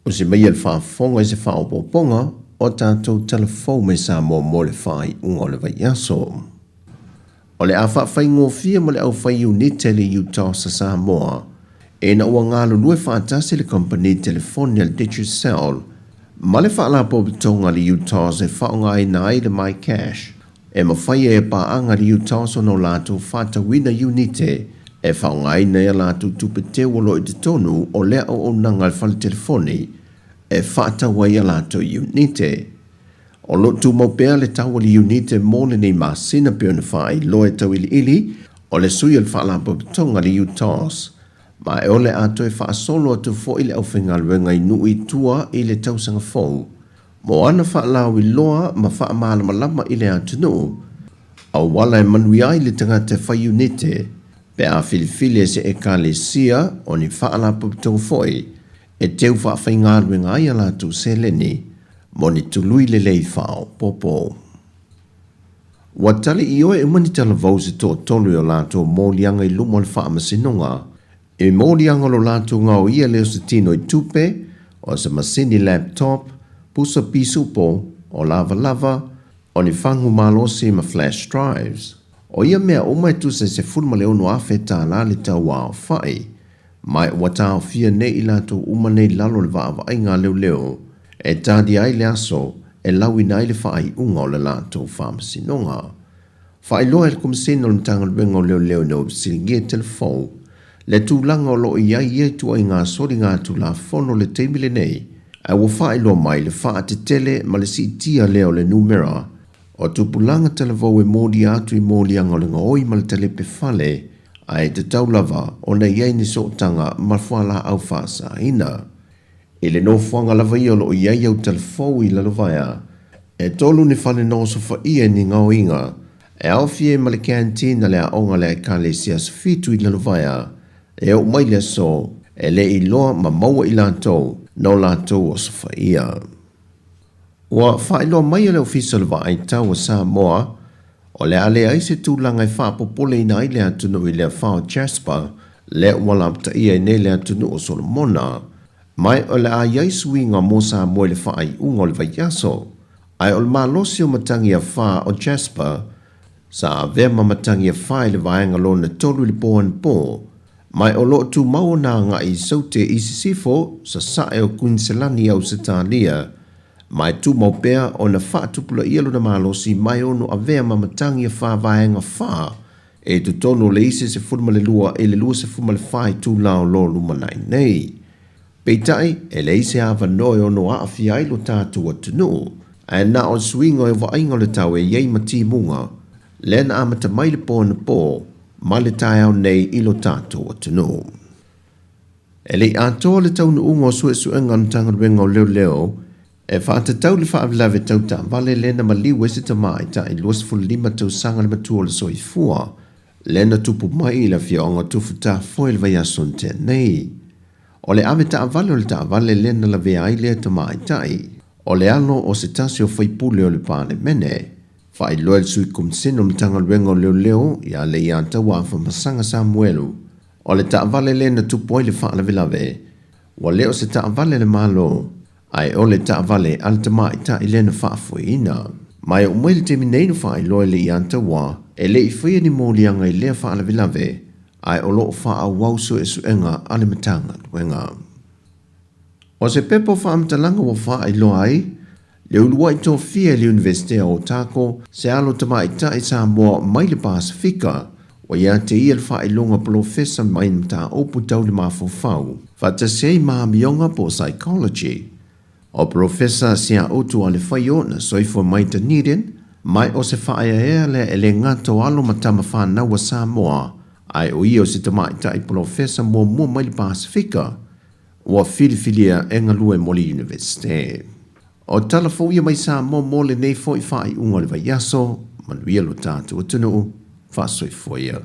Usi maia le faafofoga i se faaopoopoga o tatou tala fou mai Samoa mo le faaiuga o le vaiaso. O le a faafaigofie mo le aufai iunite a le UTOS a Samoa ina ua galulue faatasi le kamupani telefoni a le Digicel ma le Faalapotopotoga a le UTOS e faaaogaina ai le MyCash e mafai ai e paaga a le UTOS ona o latou faatauina iunite e faaaogaina ai a latou tupe teu o lo o i totonu o lea auaunaga a le fale telefoni e faatau ai a latou iunite. O lo o tumau pea le tau o le iunite mo lenei masina pei ona faailoa e tauiliili o le sui o le Faalapotopotoga a le UTOS, ma e o le a toe faasolo atu foi le aufaigaluega i nuu i tua i le tausaga fou mo ana faalauiloa ma faamalamalama i le atunuu auala e manuia ai le tagata e fai iunite pe a filifili e se Ekalesia o ni faalapotopotoga foi e teu faafaigaluega ai a latou seleni mo ni tului lelei faaopoopo. Ua tali ioe uma ni talavou se toatolu i o latou moliaga i luma o le Faamasinoga i moliaga o lo latou gaoia lea o se tino i tupe, o se masini laptop, pusa pisupo, o lavalava, o ni fagu malosi ma flash drives. O ia mea uma e tusa i $16,000 tālā le tau aofai. Ma ua taofia nei i latou uma nei i lalo o le vaavaaiga a leoleo e talia ai le aso e lauina ai le faaiuga o le latou faamasinoga. Faailoa e le Komesina o le Matagaluega o Leoleo ina ua fesiligia i telefou le tulaga o lo o i ai ia ituaiga soligatulafono i le taimi lenei, ae ua faailoa mai le faatetele ma le siitia lea o le numera o tupulaga talavou e molia atu i moliaga o le gaoi ma le talepe fale, ae tatau lava ona i ai ni sootaga ma fualaau faasaina. I le nofoaga lava ia o lo o i ai au talafou i Lalovaea, e tolu ni fale nosofaia i ni gaoiga e aofia ai ma le canteen a le aoga a le Ekalesia Aso Fitu i Lalovaea, e oo mai le aso e le i iloa ma maua i latou na o latou osofaia. Ua faailoa mai e le Ofisa o le Vaai Tau a Samoa, o le a leai se tulaga e faapopoleina ai le atunuu i le afa o Jasper, lea ua lapataia ai nei le atunuu o Solomona. Ma o le a i ai suiga mo Samoa i le faaiuga o le vaiaso. Ae o le malosi o matagi afa o Jasper, sa avea ma matagi afa i le vaega lona tolu i le po anapo, ma o lo o tumau ona agai i Saute i sisifo, sasae o Kuiniselani i Ausetalia, ma e tumau pea ona faatupulaia lona malosi ma e ono avea ma matagi afa vaega fa e totonu o le isi 12 i le 24 itula o lo o lumanai nei. Peitai, e leai se avanoa e ono aafia ai lo tatou atunuu, ae na o le suiga o vaaiga o le tau e i ai ma timuga, lea na amata mai le po anapo ma le taeao nei i lo tatou atunuu. E le i atoa le taunuuga o suesuega a le Matagaluega o Leoleo e faatatau le faalavelave tau taavale lea na maliu ai se tamaitai 25 tausaga le matua o le soifua lea na tupu mai i le afioaga o Tufutafoe i le vaiaso na tea nei. O le ave taavale o le taavale lea na lavea ai lea tamaitai, o le alo o se tasi o faipule o le Palemene. Faailoa e le Sui Komisena o le Matagaluega o Leoleo ia Leiataua Afamasaga Samuelu, o le taavale lea na tupu ai le faalavelave, ua le o se taavale a le Malo, ae o le taavale a le tamaitai lea na faafoeina. Ma e oo mai le taimi nei na faailoa e Leiataua, e le i faia ni moliaga i lea faalavelave, ae o lo o faaauau suesuega a le Matagaluega. O se pepa o faamatalaga ua faailoa ai le uluai tofia e le Iunivesite o Otago se alo tamaitai Samoa mai le Pasefika ua ia te ia le faailoga polofesa mai mataupu tau le mafaufau faatasi ai ma amioga po o psychology. O Polofesa Siautu Alefaio na soifua mai Dunedin, mai o se faaeaea lea e le gata o alo ma tama fanau a Samoa, ae o ia o se tamaitai polofesa muamua mai le Pasefika ua filifilia e galue mo le Iunivesite. O tala fou ia mai Samoa mo lenei foi faaiuga o le vaiaso, manuia lo tatou atunuu, faasoifua ia.